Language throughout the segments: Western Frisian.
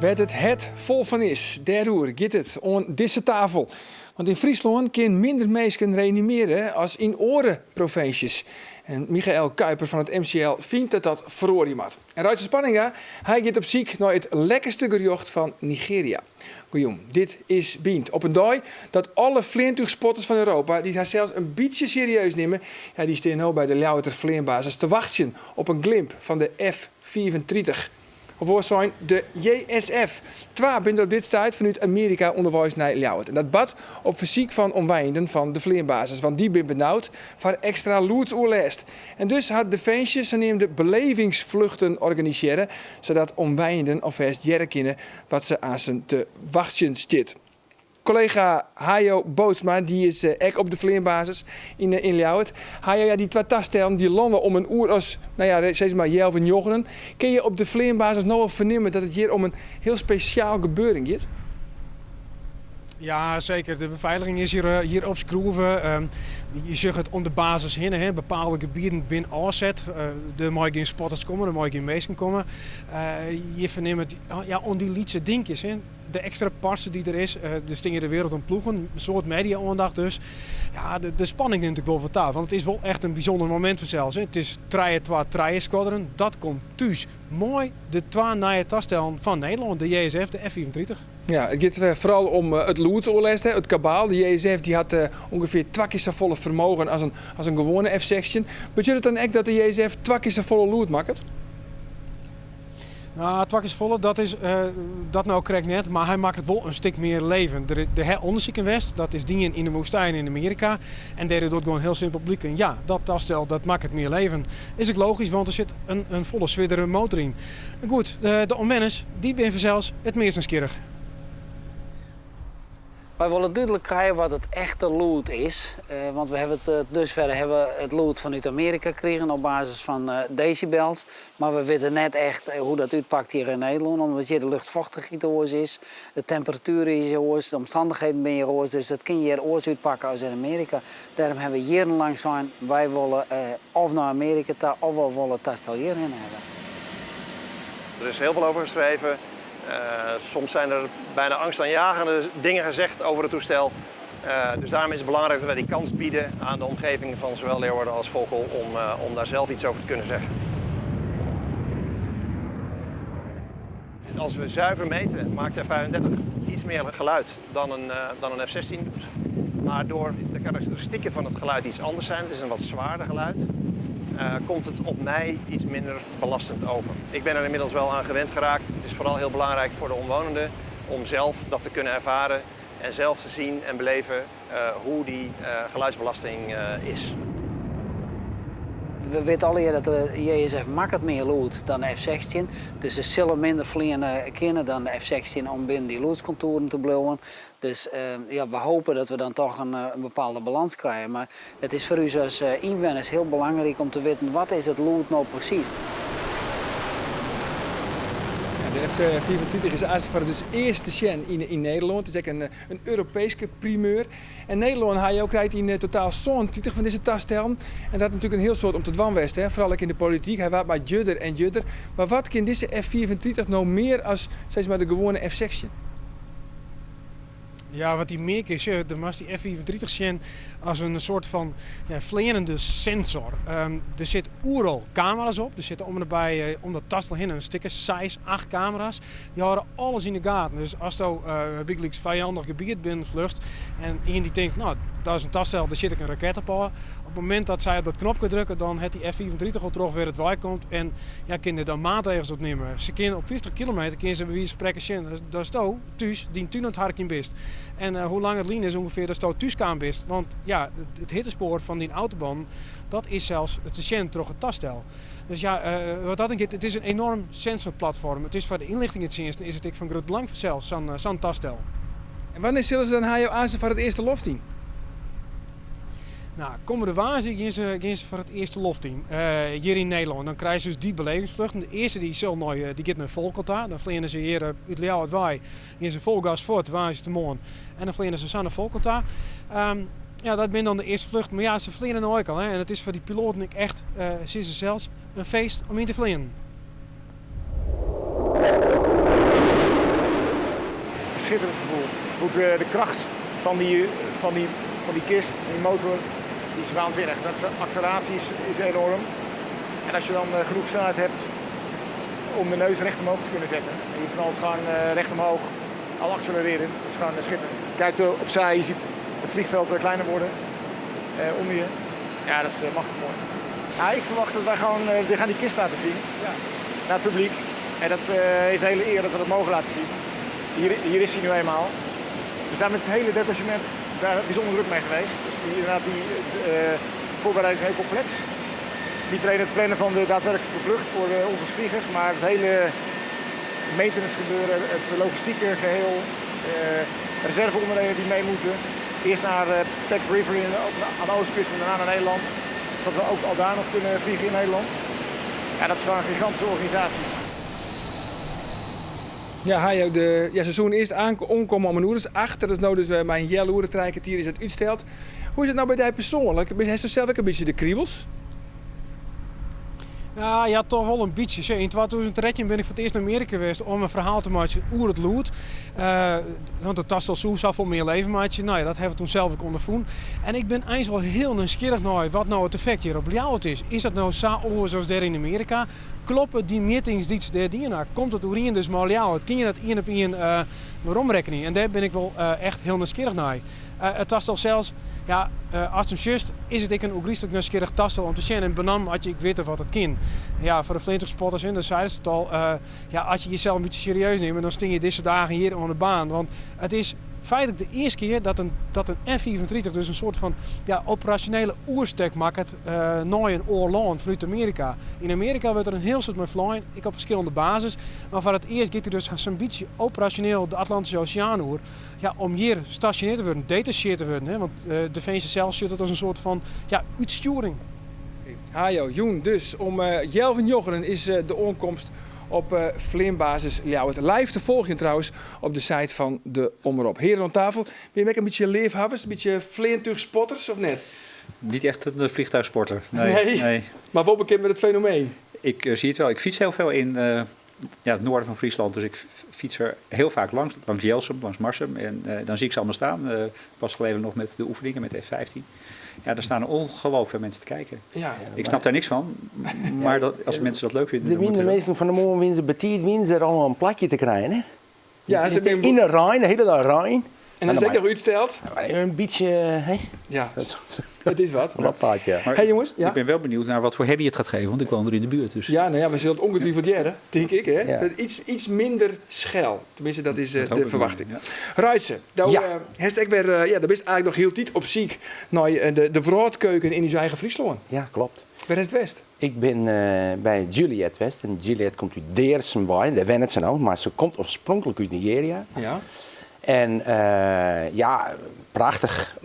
Wêr't it hert fol fan is, dêroer giet it oan dizze tafel. Want yn Fryslân kin minder minsken reanimearje as yn oare provinsjes. En Michaël Kuiper fan it MCL fynt dat dat feroarje moat. En Reitse Spanninga, hy giet op syk nei it lekkerste gerjocht fan Nigeria. Goejûn, dit is Bynt. Op in dei dat alle fleantúchspotters fan Europa, dy't harsels in bytsje serieus nimme, ja, dy stean no by de Ljouwerter fleanbasis te wachtsjen op in glimp fan de F-35. Of oars sein, de JSF. Twa binne der op dit stuit fanút Amearika ûnderweis nei Ljouwert. En dat bart op fersyk fan omwenjenden fan de fleanbasis, want dy binne benaud foar ekstra lûdsoerlêst. En dus hat Definsje saneamde belevingsfluchten organisearre, sadat omwenjenden alfêst hearre kinne wat se aansen te wachtsjen stiet. Kollega Hayo Bootsma dy is ek op de fleanbasis yn yn Ljouwert. Hayo, ja, dy twa tastellen dy lanne om in oer as, no ja, sis mar healwei njoggenen. Kinne je op de fleanbasis no al fernimme dat it hjir om in hiel spesjaal gebeuren giet? Ja, seker. De befeiliging is hjir, hjir opskroeve. Je sjogge it om de basis hinne. Hè. Bepaalde gebieten binne ôfset. Der meie gjin spotters komme, der meie gjin minsken komme. Je fernimme it ja, oan dy lytse dinkjes. Hè. De ekstra parse dy't der is, der stean de wereld oan ploegen, in soad media-oandacht dus. Ja, de spanning nimt ek wol wat ta, want it is wol echt in bysûnder momint fansels. It is trije twa trije squadron, dat komt thús mei de twa nije tastellen fan Nederlân, de JSF, de F-35. Ja, it giet foaral om it lûdsoerlêst, hè, it kabaal. De JSF dy hat ûngefear twa kear safolle fermogen as in, as in gewoane F-16. Betsjut it dan ek dat de JSF twa kear safolle lûd makket? No, twa kear safolle, dat is dat no krekt net, mar hy makket wol in stik mear leven. Der der ha ûndersiken west, dat is dien yn de woestyn yn Amearika en dêr docht gewoan hiel simpel bliken, ja, dat tastel dat makket mear leven. Is ek logysk, want der sit in in folle swierdere motor yn. Goed, de omwenners, dy binne fansels it meast nijsgjirrich. Wy wolle dúdlik krije wat it echte lûd is, want we hawwe it dusverre hawwe we it lûd fanút Amearika krigen op basis fan desibels, mar we witte net echt hoe dat útpakt hjir yn Nederlân, omdat hjir de luchtfochtichheid oars is, de temperatuer is oars, de omstannichheden binne hjir oars, dus dat kin hjir oars útpakke as yn Amearika. Dêrom hawwe we jierrenlang sein, wy wolle of nei Amearika ta of we wolle it tastel hjirhinne hawwe. Er is heel veel over geschreven. Soms zijn er bijna angstaanjagende dingen gezegd over het toestel. Dus daarom is het belangrijk dat wij die kans bieden aan de omgeving van zowel Leeuwarden als Volkel om, om daar zelf iets over te kunnen zeggen. Als we zuiver meten, maakt de F-35 iets meer geluid dan een, dan een F-16 doet. Maar door de karakteristieken van het geluid iets anders zijn, het is een wat zwaarder geluid, komt het op mij iets minder belastend over. Ik ben er inmiddels wel aan gewend geraakt. Het is vooral heel belangrijk voor de omwonenden om zelf dat te kunnen ervaren en zelf te zien en beleven hoe die geluidsbelasting is. We witte allegear dat de JSF makket mear lûd dan de F-16, dus se sille minder fleane kinne dan de F-16 om binnen dy lûdskontoeren te bliuwen. Dus ja, we hopen dat we dan toch in bepaalde balans krije. Mar it is foar ús as ynwenners hiel belangryk om te witten wat is it lûd no presys. De F-35 is aanst foar it earst te sjen yn Nederlân. It is ek in Europeeske primeur. En Nederlân ha jo krijt yn totaal 37 fan dizze tastellen. En dat hat natuerlik in hiel soad om te dwaan west, hè? Foaral ek yn de polityk. Hy waard mar djurder en djurder. Mar wat kin dizze F-35 no mear as sis mar de gewoane F-16? Ja, wat dy mear kin, sjoch, do moatst dy F-35 sjen as in soart fan ja, fleanende sensor. Der sit oeral kamera's op, der sitte om en by om dat tastel hinne in stik as seis, acht kamera's. Dy hâlde alles yn de gaten. Dus asto bygelyks fijannich gebiet binnenfluchst en ien dy tinkt, no, dat is in tastel, dêr sjit ik in raket op ôf. Op it momint dat sy op dat knopke drukke, dan hat dy F-35 al troch wêr it wei komt en ja, kin der dan maatregels op nimme. Se kinne op 50 kilometer kinne se by wize fan sprekken sjen datsto thús dyn tún oan it harkjen bist en hoe lang it lyn is ûngefear datsto thús kaam bist. Want ja, it hittespoar fan dyn autobannen, dat is sels te sjen troch it tastel. Dus ja, wat dat oangiet, it is in enoarm sensorplatfoarm. It is foar de ynlichtingetsjinsten is it ek fan grut belang fansels, sa'n tastel. En wannear sille se dan ha jo aanst foar it earst de loft yn? No, kommende woansdei gean se, gean se foar it earst de loft yn. Hjir yn Nederlân. Dan krije se dus dy belevingsfluchten. De earste dy sil nei, dy giet nei Volkel ta. Dan fleane se hjir út Ljouwert wei, gean se fol gas fuort woansdeitemoarn. En dan fleane se sa nei Volkel ta. Ja, dat binne dan de earste fluchten. Mar ja, se fleane no ek al. Hè. En it is foar dy piloaten ek echt, sizze se sels, in feest om yn te fleanen. Schitterend gevoel. Je voelt de kracht van die, van die, van die kist, die motor, die is waanzinnig. De acceleratie is enorm. En als je dan genoeg snelheid hebt om de neus recht omhoog te kunnen zetten. En je knalt gewoon recht omhoog, al accelererend. Dat is gewoon schitterend. Kijkt opzij, je ziet het vliegveld kleiner worden onder je. Ja, dat is machtig mooi. Ja, ik verwacht dat wij gewoon, we gaan die kist laten zien naar het publiek. En dat is een hele eer dat we dat mogen laten zien. Hier is hij nu eenmaal. We zijn met het hele detachement daar bijzonder druk mee geweest. Dus inderdaad, die voorbereiding is heel complex. Niet alleen het plannen van de daadwerkelijke vlucht voor onze vliegers, maar het hele maintenance gebeuren, het logistieke geheel, reserveonderdelen die mee moeten. Eerst naar Pax River aan de oostkust en daarna naar Nederland. Zodat we ook al daar nog kunnen vliegen in Nederland. Ja, dat is gewoon een gigantische organisatie. Ja, Hajo, de ja, seizoen eerst aankomen om een oer is achter. Dat is nou dus mijn jelle hier is het útsteld. Hoe is het nou by dy persoanlik? Hast do sels ek in bytsje de kriebels? Ja, toch wol in bytsje. Yn 2013 bin ik foar it earst nei Amearika west om in ferhaal te meitsjen oer it lûd. Want it tastel soe safolle mear leven meitsje. No ja, dat ha we doe sels ek ûnderfûn. En ik bin eins wol hiel nijsgjirrich nei wat no it effekt hjir op Ljouwert is. Is dat no sa oars as dêr yn Amearika? Kloppe dy mjittings dy't se dêr dien ha? Komt it oerien dus mei Ljouwert? Kinne je dat ien op ien weromrekkenje? En dêr bin ik wol echt hiel nijsgjirrich nei. It tastel sels, ja, ast him sjochst, is it ek in ôfgryslik nijsgjirrich tastel om te sjen. En benammen as je ek witte wat it kin. Ja, foar de fleantúchspotters, hè, dat seidest it al, ja, as je jesels in bytsje serieus nimme, dan steane je dizze dagen hjir oan de baan. Want it is feitlik de earste kear dat in F-35 dus in soart fan ja, operasjonele oerstek makket nei in oar lân fanút Amearika. Yn Amearika wurdt der in hiel soad mei flein, ek op ferskillende bases. Mar foar it earst giet hy dus sa'n bytsje operasjoneel de Atlantyske Oseaan oer. Ja, om hjir stasjonearre te wurden, detasjearre te wurden. Hè, want Definsje sels sjocht it as in soart fan ja, útstjoering. Hajo, jûn dus om 8.30 is de oankomst op fleanbasis Ljouwert. Live te folgjen trouwens op de site fan de Omrop. Hearen oan tafel, binne jim ek in bytsje leafhawwers, in bytsje fleantúchspotters of net? Niet echt een vliegtuigsporter. Nee. Nee? Nee. Mar wol bekend mei it fenomeen? Ik zie het wel. Ik fiets heel veel in ja, het noorden van Friesland. Dus ik fiets er heel vaak langs. Langs Jelsum, langs Marsum. En dan zie ik ze allemaal staan. Pas geleden nog met de oefeningen met F-15. Ja, daar staan ongelooflijk veel mensen te kijken. Ik snap daar niks van. Maar als mensen dat leuk vinden, De dan moeten ze minsken fan 'e moarn wiene se betiid wiene se der al in plakje te krijen. Hè? Ja, ze Yn de rein, de hiele dei rein. En dan is het ek noch útsteld. In bytsje, hè? Ja, it is wat. Wat apart, ja. Maar Hey, jongens, ja? ik ben wel benieuwd naar wat voor herrie het gaat geven, want ik woon er in de buurt. Dus. Ja, nou ja, we zullen het ongetwijfeld hearre, tink ik. Hè? Ja. Iets minder schel. Tenminste, dat is Dat hoop de ik ferwachting. maar, ja. Reitse, nou, Ja. hast ek wer, ja, do bist eigenlik noch hieltyd op syk nei de wrâldkeuken yn ús eigen Fryslân. Ja, kloppet. Wêr hast west? Ik bin by Juliet west. En Juliet komt út Dearsum wei. Dêr wennet se no, mar se komt oarspronklik út Nigeria. En ja, prachtich.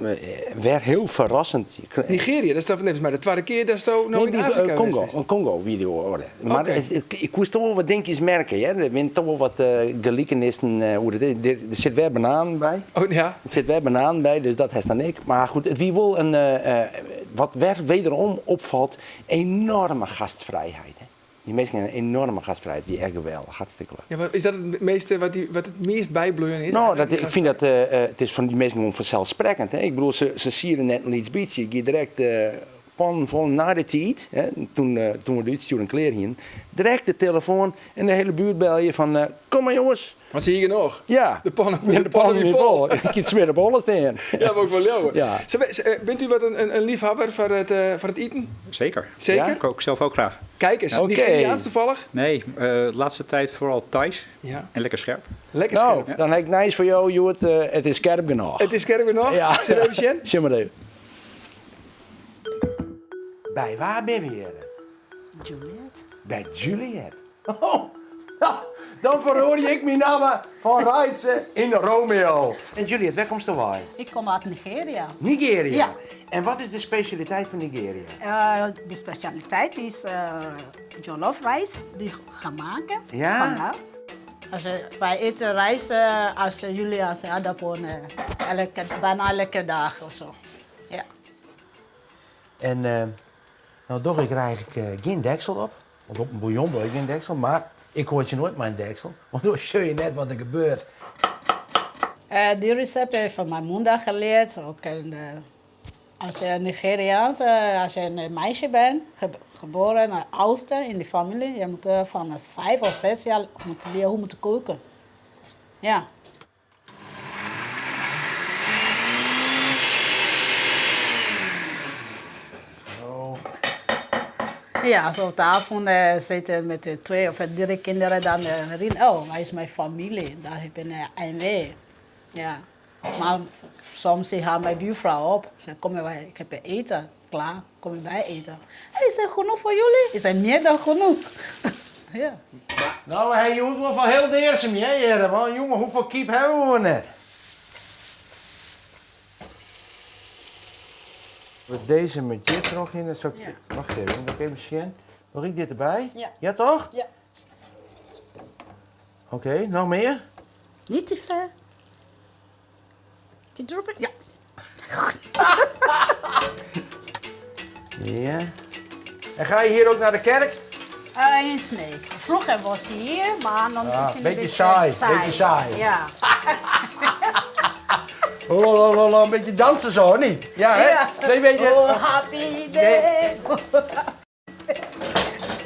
Wer hiel ferrassend. Nigeria, dat is dan neffens my de twadde kear datsto no Nee, yn die, Afrika Congo, west bist. Congo wie dy oare. Mar ik koe toch wol wat dinkjes merke. Hè? Der binne toch wol wat gelikenissen oer it. Der sit wer bananen by. Oh, ja. Der sit wer bananen by, dus dat hast dan ek. Mar goed, it wie wol in, wat wer wederom opfalt, enoarme gastfrijheid. Hè? Dy minsken hawwe in enoarme gastfrijheid, wie echt geweldich, hartstikke leuk. Ja, mar is dat it measte wat it meast bybleaun is? No, dat, ik fyn dat, it is foar dy minsken gewoan fanselssprekkend. Hè? Ik bedoel, se siere net in lyts bytsje. Ik gie direkt pannen fol nei de tiid, hè, doe't we de útstjoering klear hienen, direkt de telefoan en de hiele buert belje fan, kom mar jonges. Want se hie genôch. Ja. De pannen, Ja, de de pannen pannen wie wie fol. fol. Ik gie it smear op alles stean. Ja, wol ik wol leauwe. Ja. Bent u wat een liefhebber voor het eten? Zeker. Zeker? Ja? Ik kook zelf ook graag. Kijk eens, Oké. Nigeriaans toevallig? Nee, de laatste tijd vooral Thais. Ja. En lekker scherp. Lekker Nou, scherp. dan ha ik nijs foar jo, Joert. It is skerp genôch. It is skerp genôch? Ja. Sille we even sjen? Sjen mar even. By wa binne we hjir? Juliet. By Juliet. Oh, nou, dan feroarje ik myn namme fan Reitse yn Romeo. En Juliet, wêr komsto wei? Ik kom uit Nigeria. Nigeria? Ja. En wat is de spesjaliteit fan Nigeria? De specialiteit is jollof rice, die gaan maken Ja? vandaag. Wij eten rijst als jullie als aardappel, bijna elke dag of zo. Ja. En nou doch ik eigenlijk gjin deksel op. Want op in bouillon doch ik gjin deksel, mar ik hoor je noait mei in deksel. Want dan sjoch je net wat der gebeurt. Die recept heb ik van mijn moeder geleerd. Ook in de, als je Nigeriaans, als je een meisje bent, geboren, de oudste in de familie, je moet van 5 of 6 jaar moet leren hoe moeten koken. Ja. Zo. Ja, zo op tafel zitten met de twee of drie kinderen, dan oh, hij is mijn familie. Daar heb ik een heimwee. Ja. Maar soms ik haal mijn buurvrouw op. Ze zegt, kom maar, ik heb eten klaar, kom je bij eten. Hey, is er genoeg voor jullie? Is er meer dan genoeg? Ja. Nou, hij je wel van heel Deersum, hè, heren. Want jongen, hoeveel kiep hebben we net? Met deze met dit er nog in. Dat zou ik... Ja. Wacht even, moet ik even zien. Nog ik dit erbij? Ja. Ja, toch? Ja. Oké, nog meer? Niet te ver. Die drop ik? Ja. Ja. En ga je hier ook naar de kerk? In Sneek. Vroeger was hij hier, maar dan Ah, ik vind het beetje saai, beetje saai. Ja. Oh, oh, oh, oh, een beetje dansen zo, niet? Ja, hè? Ja. Nee, weet je. Oh, happy day.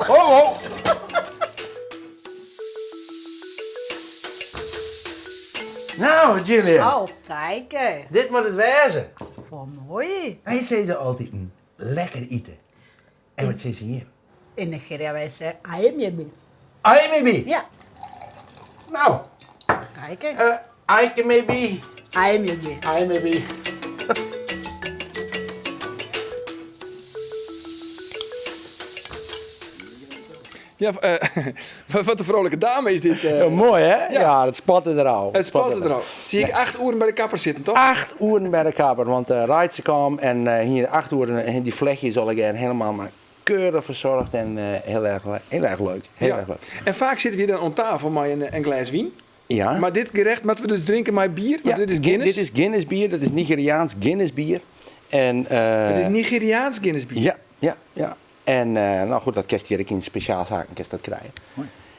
Oh, oh. Nou, Julia. Oh, kijk. hè. Dit moet het wezen. Wat mooi. Wij zeggen altijd een lekker eten. En wat zeggen ze hier? In Nigeria wij zeggen, I am I maybe. Ja, Nou, kijk. hè. I can maybe. I am I maybe. Ja, wat een vrolijke dame is dit. Ja, mooi hè? Ja, het spatte er al. Het spatte er al. Zie ik 8 uur bij de kapper zitten, toch? 8 uur bij de kapper, want uh, kwam en hier 8 uur en die vlechtjes al again helemaal maar keurig verzorgd en heel erg leuk. Heel Ja. erg leuk. En vaak zitten we hier dan aan tafel met een glas wijn. Ja. Maar dit gerecht moeten we dus drinken met bier, want Ja, dit is Guinness. Dit is Guinness bier, dat is Nigeriaans Guinness bier. En, Het is Nigeriaans Guinness bier. Ja. En nou goed, dat kerst hier ook in speciaalzaken kerst dat krijgen.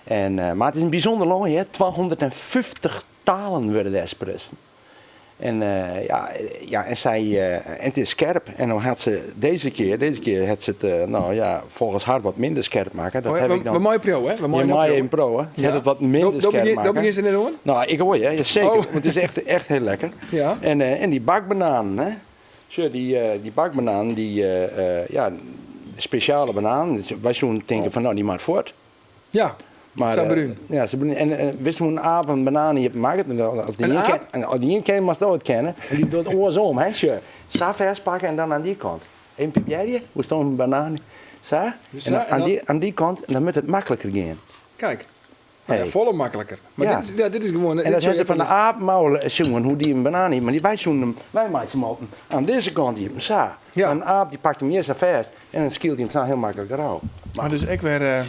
En, maar het is een bijzonder land, hè. 250 talen worden daar gesproken. En, ja, en, zij, en het is scherp. En dan had ze deze keer had ze het, nou ja, volgens haar wat minder scherp maken. Dat Oh, heb we, ik dan. we mooie pro, hè? We mooie Ja, mooie pro. in pro, hè. Ze Ja. had het wat minder Dat scherp maken. Dat begint ze net hoor. Nou, ik hoor je, ja, zeker. Oh. Want het is echt, echt heel lekker. Ja. En die bakbanaan, hè. Zo, die bakbanaan, die ja, speciale banaan. Dus wij zouden denken van, nou, die maakt voort. Ja, Maar, Sabruun. ja, Sabruun. En wist je hoe een aap een banaan hier maakt? En als die Een niet aap? ken- En als die niet kent, mag je dat kennen. En die doet oorsom, hè. Zo, zo vers pakken en dan aan die kant. Even proberen, hoe stond een banaan? Zo. En Zo, dan en aan dan- die kant, en dan moet het makkelijker gaan. Kijk. Maar ja, Hey. volle makkelijker. Maar Ja. dit, is, ja, dit is gewoon... En dit dan zijn zou ze je van de even- aap mouwen zoeken hoe die een banaan heeft. Maar die, wij zoeken hem, wij maken hem op. Aan deze kant die hem zo. Ja. Maar een aap die pakt hem eerst zo vast en dan schielt hij hem zo heel makkelijk eraf. Maar dus ik weer...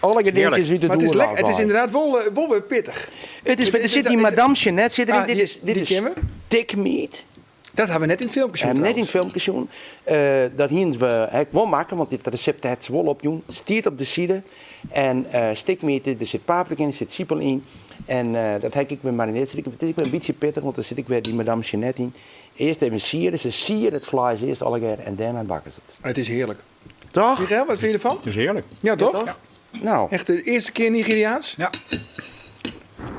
Alle dingetjes uit het Maar het is, oerwoud lekker, het is waaien. inderdaad wel weer pittig. Het is, er zit die Madame Jeannette zit erin. Ah, dit is, dit die is kennen we. thick meat. Dat hebben we net in het filmpje gezien Hebben net in het trouwens. filmpje gezien. Dat hier we het wel maken, want dit recept het ze wel op doen. Stiert op de zijde. En stick meat, er zit paprika in, er zit siepel in. En dat heb ik met marineerd. Het is ook weer een beetje pittig, want daar zit ik weer die Madame Jeannette in. Eerst even sieren. Ze sieren het vlees eerst alle keer en daarna bakken ze het. Het is heerlijk. Toch? Michael, wat vind je ervan? Het is heerlijk. Ja, toch? toch? Nou, Echt de eerste keer Nigeriaans? Ja.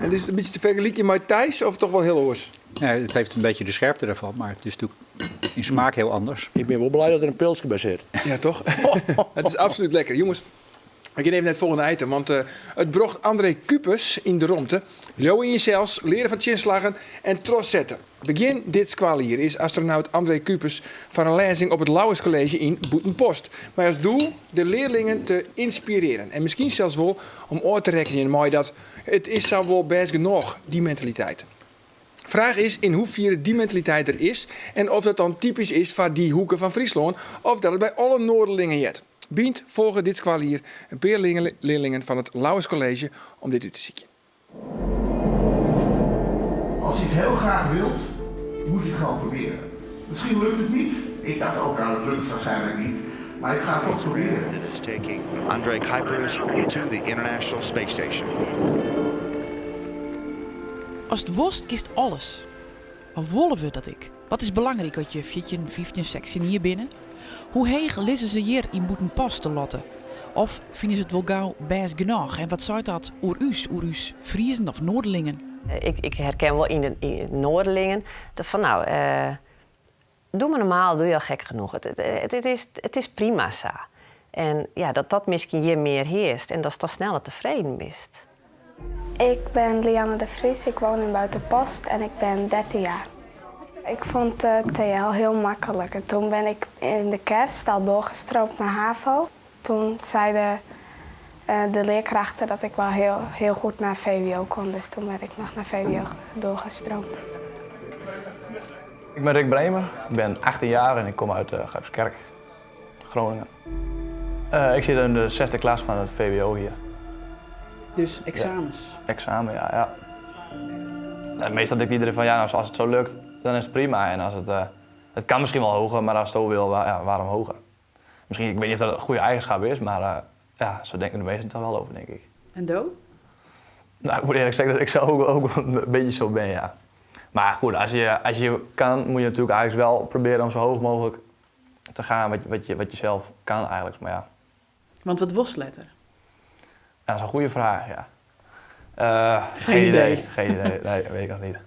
En is het een beetje te vergelijken met Thijs of toch wel heel oors? Ja, het heeft een beetje de scherpte daarvan, maar het is natuurlijk in smaak heel anders. ik ben wel blij dat er een pilsje bij zit. Ja, toch? Het is absoluut lekker. Jongens, ik neem net het volgende item. Want het brocht André Kuipers in de romte. Leeuw in jezelf, leren van chinslagen en tros zetten. Begin dit skoaljier is astronaut André Kuipers van een lezing op het Lauwers College in Bûtenpost. Maar als doel de leerlingen te inspireren. En misschien zelfs wel om oor te rekken in mooi dat het is zo wel best genoeg, die mentaliteit. Vraag is in hoeverre die mentaliteit er is en of dat dan typisch is van die hoeken van Friesland of dat het bij alle Noorderlingen jet. Bient volgen dit skoaljier een paar leerlingen van het Lauwers College om dit uit te zien. Als je iets heel graag wilt, moet je het gewoon proberen. Misschien lukt het niet. Ik dacht ook, nou dat lukt waarschijnlijk niet. Maar ik ga het toch proberen. That is taking Andre Kuipers to the International Space Station. Ast wolst kinst alles. Of wolle we dat ek? Wat is belangryk as je 14, 15, 16 jier binne? Hoe heech lizze se hjir yn Bûtenpost de latte? Of fine se it wol gau bêst genôch en wat seit dat oer ús, oer ús Friezen of Noarderlingen? Ik, ik herken wol yn de, yn de Noarderlingen dat fan no, doe mar normaal, doe je al gek genoeg. It, it, it, is, it is prima sa. En ja, dat dat miskien hjir mear hearst en datst dan sneller tefreden bist. Ik ben Lianne de Vries, ik woon in Buitenpost en ik ben 13 jaar. Ik vond de TL heel makkelijk en toen ben ik in de kerst al doorgestroomd naar HAVO. Toen zeiden de leerkrachten dat ik wel heel, heel goed naar VWO kon, dus toen ben ik nog naar VWO doorgestroomd. Ik ben Rick Bremer, ik ben 18 jaar en ik kom uit Grijpskerk, Groningen. Ik zit in de zesde klas van het VWO hier. Dus examens? Ja, examen, ja. ja. Nou, meestal denkt iedereen van ja, nou, als het zo lukt, dan is het prima. En als het, het kan misschien wel hoger, maar als het zo wil, ja, waarom hoger? Misschien, ik weet niet of dat een goede eigenschap is, maar ja, zo denken de meesten er wel over, denk ik. En do? Nou, ik moet eerlijk zeggen dat ik zo ook een beetje zo ben, ja. Maar goed, als je kan, moet je natuurlijk eigenlijk wel proberen om zo hoog mogelijk te gaan wat je zelf kan eigenlijk. Maar ja. Want wat was letter? Ja, dat is een goede vraag, ja. Geen geen idee. idee. Geen idee, nee, weet ik nog niet.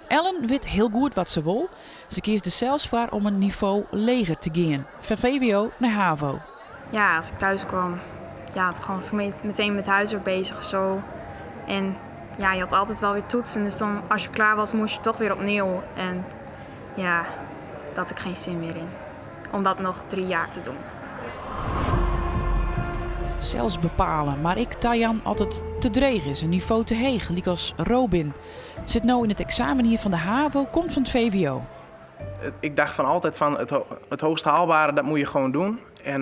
Ellen wit hiel goed wat se wol. Se kiest der sels foar om in nivo leger te gean. Fan VWO nei HAVO. Ja, als ik thuis kwam, ja, gewoon meteen met huiswerk bezig zo. En ja, je had altijd wel weer toetsen, dus dan als je klaar was, moest je toch weer opnieuw. En ja, daar had ik geen zin meer in. Om dat nog 3 jaar te doen. Sels bepale, mar ek tajaan as it te dreech is, in nivo te heech, lykas Robin. Sit no yn it eksamenjier fan de HAVO, komt fan it VWO. Ik dacht van altijd van het hoogst haalbare, dat moet je gewoon doen. En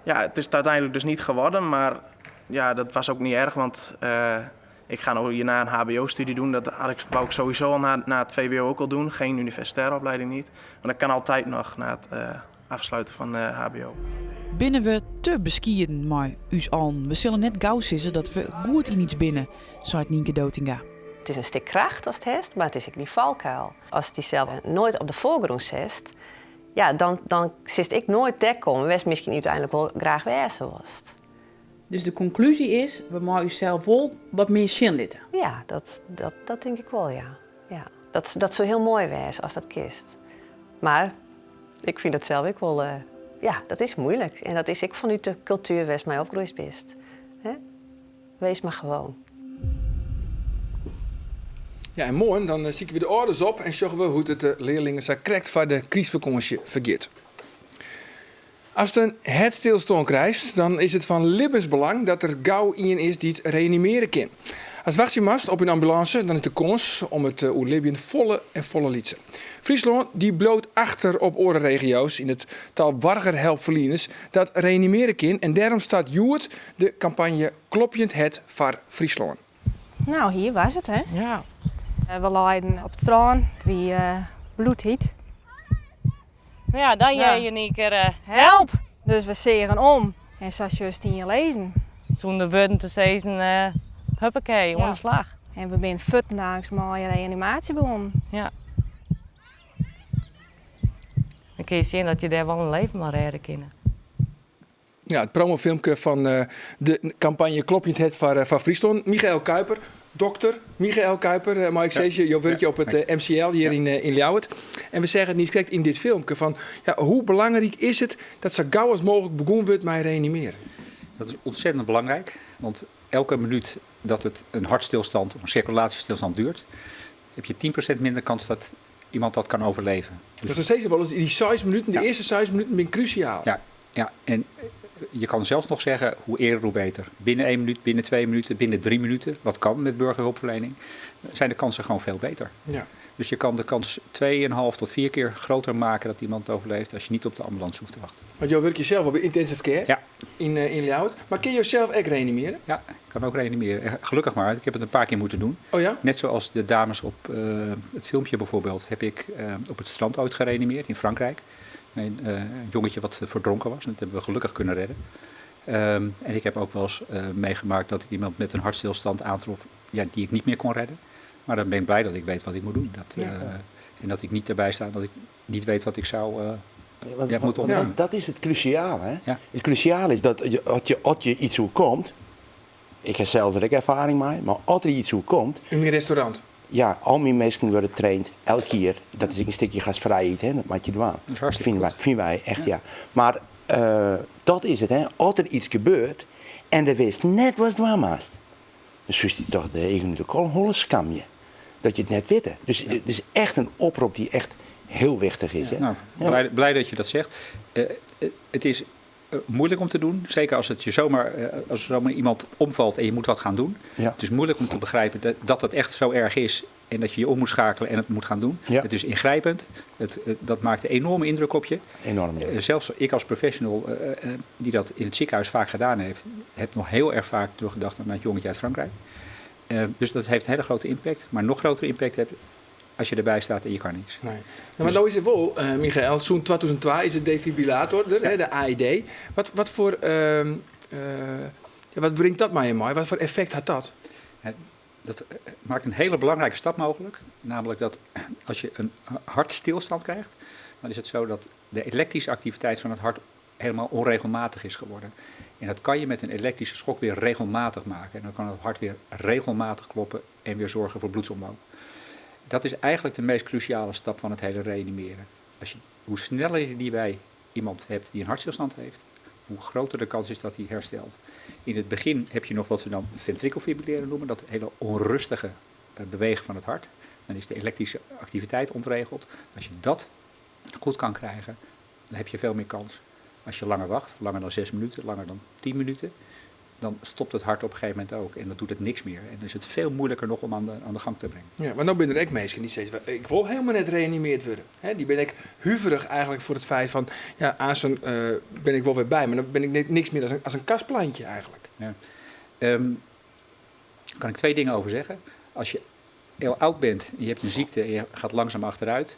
ja, het is het uiteindelijk dus niet geworden, maar ja, dat was ook niet erg, want ik ga nog hierna een HBO-studie doen. Dat wou ik sowieso al na het VWO ook al doen, geen universitaire opleiding niet. Maar dat kan altijd nog na het afsluiten van de HBO. Binne we te beskieden mei ús allen? We sille net gau sizze dat we goed yn iets binne, seit Nienke Dotinga. It is in stik kracht ast it hast, mar it is ek dyn falkuil. Ast dysels noait op de foargrûn setst, ja, dan silst ek noait dêr komme wêr'tst miskien úteinlik wol graach wêze wolst. Dus de konklúzje is, we meie ússels wol wat mear sjen litte. Ja, dat tink ik wol, ja. Ja. Dat soe hiel moai wêze ast dat kinst. Mar ik fyn dat sels ek wol, ja, dat is muoilik. En dat is ek fanút de kultuer wêr'tst mei opgroeid bist. Hè? Wees mar gewoan. Ja, en moarn dan sykje we de âlders op en sjogge we hoe't it de learlingen sa krekt foar de krystfakânsje fergiet. Ast in hertstilstân krijst, dan is it fan libbensbelang dat der gau ien is dy't reanimearje kin. Ast wachtsje moatst op in ambulânse, dan is de kâns om it te oerlibjen folle en folle lytser. Fryslân dy bliuwt achter op oare regio's yn it tal boargerhelpferlieners dat reanimearje kin en dêrom start hjoed de kampanje Klopjend Hert foar Fryslân. Nou, hier was it, hè? Ja. We leinen op it strân, it wie bloedhyt. No ja, dan hear je yn ien kear Help! Dus we seagen om en sa sjochst ien lizzen. Sûnder wurden te sizzen, huppakee, oan de slach. En we binne fuortendaliks mei reanimaasje begûn. Ja. Dan kinne je sjen dat je dêr wol in leven mei rêde kinne. Ja, it promofilmke fan de kampanje Klopjend Hert foar Fryslân. Michael Kuiper, dokter Michael Kuiper, mei ik sizze. Jo wurkje op it MCL hjir yn Ljouwert. En we seagen it niiskrekt yn dit filmke fan, ja, hoe belangryk is it dat sa gau as mooglik begûn wurdt mei reanimearjen? Dat is ontzettend belangrijk, want elke minuut dat het een hartstilstand of een circulatiestilstand duurt, heb je 10% minder kans dat iemand dat kan overleven. Dus dat sizze se wolris, dy 6 minuten, de earste 6 minuten binne krúsjaal. Ja, ja, en je kan zelfs nog zeggen, hoe eerder hoe beter. Binnen 1 minuut, binnen 2 minuten, binnen 3 minuten, wat kan met burgerhulpverlening, zijn de kansen gewoon veel beter. Dus je kan de kans 2,5 tot 4 keer groter maken dat iemand overleeft als je niet op de ambulance hoeft te wachten. Want jo wurkje sels op de intensive care yn Ljouwert. Mar kinne jo sels ek reanimearje? Ja, ik kan ook reanimeren. Gelukkig maar, ik heb het een paar keer moeten doen. Oh ja? Net zoals de dames op het filmpje bijvoorbeeld, heb ik op het strand ooit gereanimeerd in Frankrijk. Een jongetje wat verdronken was, en dat hebben we gelukkig kunnen redden. En ik heb ook wel eens meegemaakt dat ik iemand met een hartstilstand aantrof, ja, die ik niet meer kon redden. Maar dan ben ik blij dat ik weet wat ik moet doen. Dat, Ja. En dat ik niet erbij sta dat ik niet weet wat ik zou Want, ja, moeten want ondernemen. dat is het cruciale. Hè? Het cruciale is dat je, als je iets komt. Ik heb zelf er ook ervaring mee, maar als er iets komt. In een restaurant? Ja, al mijn mensen worden getraind, elk keer. Dat is een stukje gastvrijheid, hè? Dat maak je doen. Dat is hartstikke vinden wij echt, ja. Maar dat is het, hè. Als er iets gebeurt en er wist net wat het maast. Dan zoest hij toch de eigen de holle skam je. Dat je het net weet. Dus het is echt een oproep die echt heel wichtig is. Hè? Nou, blij dat je dat zegt. Het is moeilijk om te doen. Zeker als, het je zomaar, als er zomaar iemand omvalt en je moet wat gaan doen. Ja. Het is moeilijk om te begrijpen dat dat echt zo erg is. En dat je je om moet schakelen en het moet gaan doen. Ja. Het is ingrijpend. Dat maakt een enorme indruk op je. Enorm, ja. Zelfs ik als professional die dat in het ziekenhuis vaak gedaan heeft... heb nog heel erg vaak teruggedacht aan het jongetje uit Frankrijk. Dus dat heeft een hele grote impact. Maar nog grotere impact heb als je erbij staat en je kan niks. Nee. Nou, maar nou is het wel, Michael, zo'n 2002 is de defibrillator, er, hè, de AED. Wat voor, ja, wat brengt dat mij in mij? Wat voor effect had dat? Dat maakt een hele belangrijke stap mogelijk. Namelijk dat als je een hartstilstand krijgt, dan is het zo dat de elektrische activiteit van het hart helemaal onregelmatig is geworden. En dat kan je met een elektrische schok weer regelmatig maken. En dan kan het hart weer regelmatig kloppen en weer zorgen voor bloedsomloop. Dat is eigenlijk de meest cruciale stap van het hele reanimeren. Hoe sneller je die bij iemand hebt die een hartstilstand heeft, hoe groter de kans is dat hij herstelt. In het begin heb je nog wat we dan ventrikelfibrilleren noemen, dat hele onrustige bewegen van het hart. Dan is de elektrische activiteit ontregeld. Als je dat goed kan krijgen, dan heb je veel meer kans. Als je langer wacht, langer dan 6 minuten, langer dan 10 minuten, dan stopt het hart op een gegeven moment ook en dan doet het niks meer. En dan is het veel moeilijker nog om aan de gang te brengen. Ja, maar nou ben er ook mensen die zeggen, ik wil helemaal net reanimeerd worden. Hè, die ben ik huiverig eigenlijk voor het feit van, ja, aan zo'n, ben ik wel weer bij, maar dan ben ik niks meer als een kastplantje eigenlijk. Ja. Daar kan ik 2 dingen over zeggen. Als je heel oud bent en je hebt een ziekte en je gaat langzaam achteruit,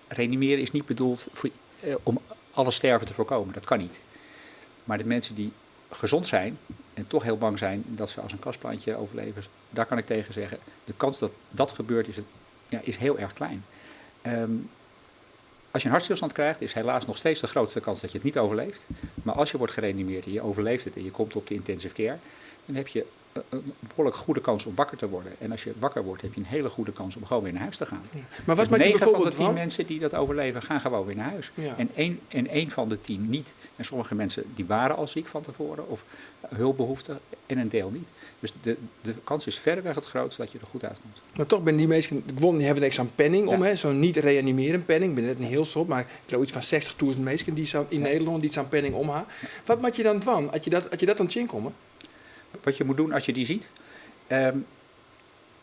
reanimeren is niet bedoeld om alle sterven te voorkomen. Dat kan niet. Maar de mensen die gezond zijn en toch heel bang zijn dat ze als een kastplantje overleven, daar kan ik tegen zeggen, de kans dat dat gebeurt is heel erg klein. Als je een hartstilstand krijgt, is helaas nog steeds de grootste kans dat je het niet overleeft. Maar als je wordt gereanimeerd en je overleeft het en je komt op de intensive care, dan heb je een behoorlijk goede kans om wakker te worden. En als je wakker wordt, heb je een hele goede kans om gewoon weer naar huis te gaan. Ja. Maar wat Dus maakt je 9 van de bijvoorbeeld 10 van? mensen die dat overleven, gaan gewoon weer naar huis. Ja. En 1 van de 10 niet. En sommige mensen die waren al ziek van tevoren of hulpbehoeften en een deel niet. Dus de kans is verreweg het grootst dat je er goed uitkomt. Maar toch ben die mensen, gewoon, die hebben niks aan penning om, Ja. hè? Zo'n niet reanimeren penning. Ik ben net een heel soort, maar ik geloof iets van 60.000 mensen die zo in Nederland die zo'n penning om hebben. Wat moet je dan doen als je dat dan zien komt? Wat je moet doen als je die ziet.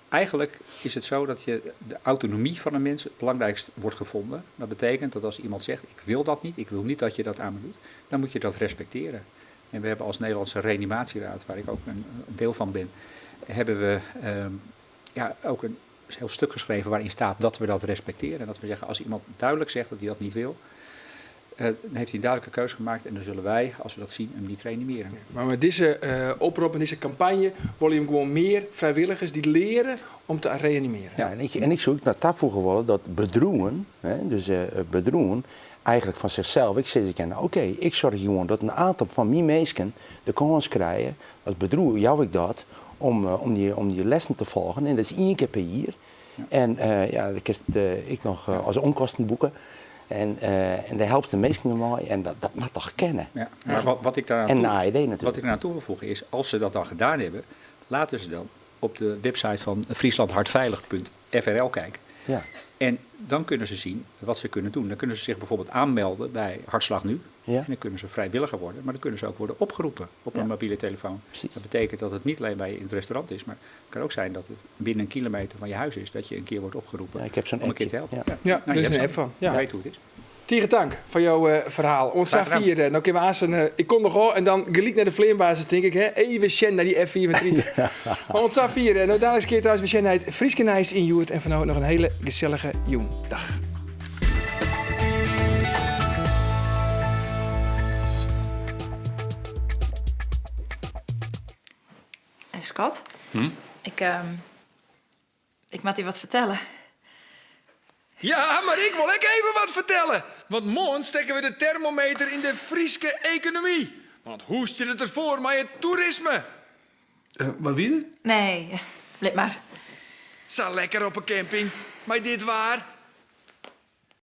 Eigenlijk is het zo dat de autonomie van een mens het belangrijkst wordt gevonden. Dat betekent dat als iemand zegt, ik wil dat niet, ik wil niet dat je dat aan me doet, dan moet je dat respecteren. En we hebben als Nederlandse Reanimatieraad, waar ik ook een deel van ben, hebben we ook een heel stuk geschreven waarin staat dat we dat respecteren. En dat we zeggen, als iemand duidelijk zegt dat hij dat niet wil, dan heeft hij een duidelijke keuze gemaakt en dan zullen wij, als we dat zien, hem niet reanimeren. Ja, maar met deze oproep en deze campagne willen je gewoon meer vrijwilligers die leren om te reanimeren. Ja, en ik zou ook naar toevoegen willen dat bedroeien, hè, dus bedroeien, eigenlijk van zichzelf, ik zeg ze, nou, oké, ik zorg gewoon dat een aantal van mijn mensen de kans krijgen, als bedroeien, jou ik dat, om die lessen te volgen. En dat is 1 keer per jaar. Ja. En ja, dat is ik nog als onkosten boeken. En daar helpt de meesten mee en dat mag toch kennen. Ja, maar wat ik daaraan En toe- de AED natuurlijk. Wat ik daaraan toe wil voegen is, als ze dat dan gedaan hebben, laten ze dan op de website van frieslandhartveilig punt F R L kijken. Ja. En dan kunnen ze zien wat ze kunnen doen. Dan kunnen ze zich bijvoorbeeld aanmelden bij Hartslag Nu. Ja. En dan kunnen ze vrijwilliger worden, maar dan kunnen ze ook worden opgeroepen op een Ja. mobiele telefoon. Precies. Dat betekent dat het niet alleen bij je in het restaurant is, maar het kan ook zijn dat het binnen een kilometer van je huis is, dat je een keer wordt opgeroepen Ja, ik heb zo'n om een keer te appje. helpen. Ja. Ja, Nou, er je is hebt een app zo'n van. Ja. Je weet hoe het is. Tegen dank voor jouw verhaal. Ons Graag gedaan. Safir, nou kunnen we aan zijn, ik kom nog al en dan geliet naar de vleerbasis, denk ik. Hè? Even Shen naar die F34. Ja. Maar ons Safir, nou dadelijk keer trouwens weer Shen uit Frieske in Joert. En vanavond nog een hele gezellige jong. Dag. En Scott, ik Ik moat dy wat fertelle. Ja, mar ik wol ek even wat fertelle. Want moarn stekke we de termometer yn de Fryske ekonomy. Want hoe stiet it derfoar mei it toerisme? Wat wie der? Nee, lit mar. Sa lekker op 'e camping, mei dit waar.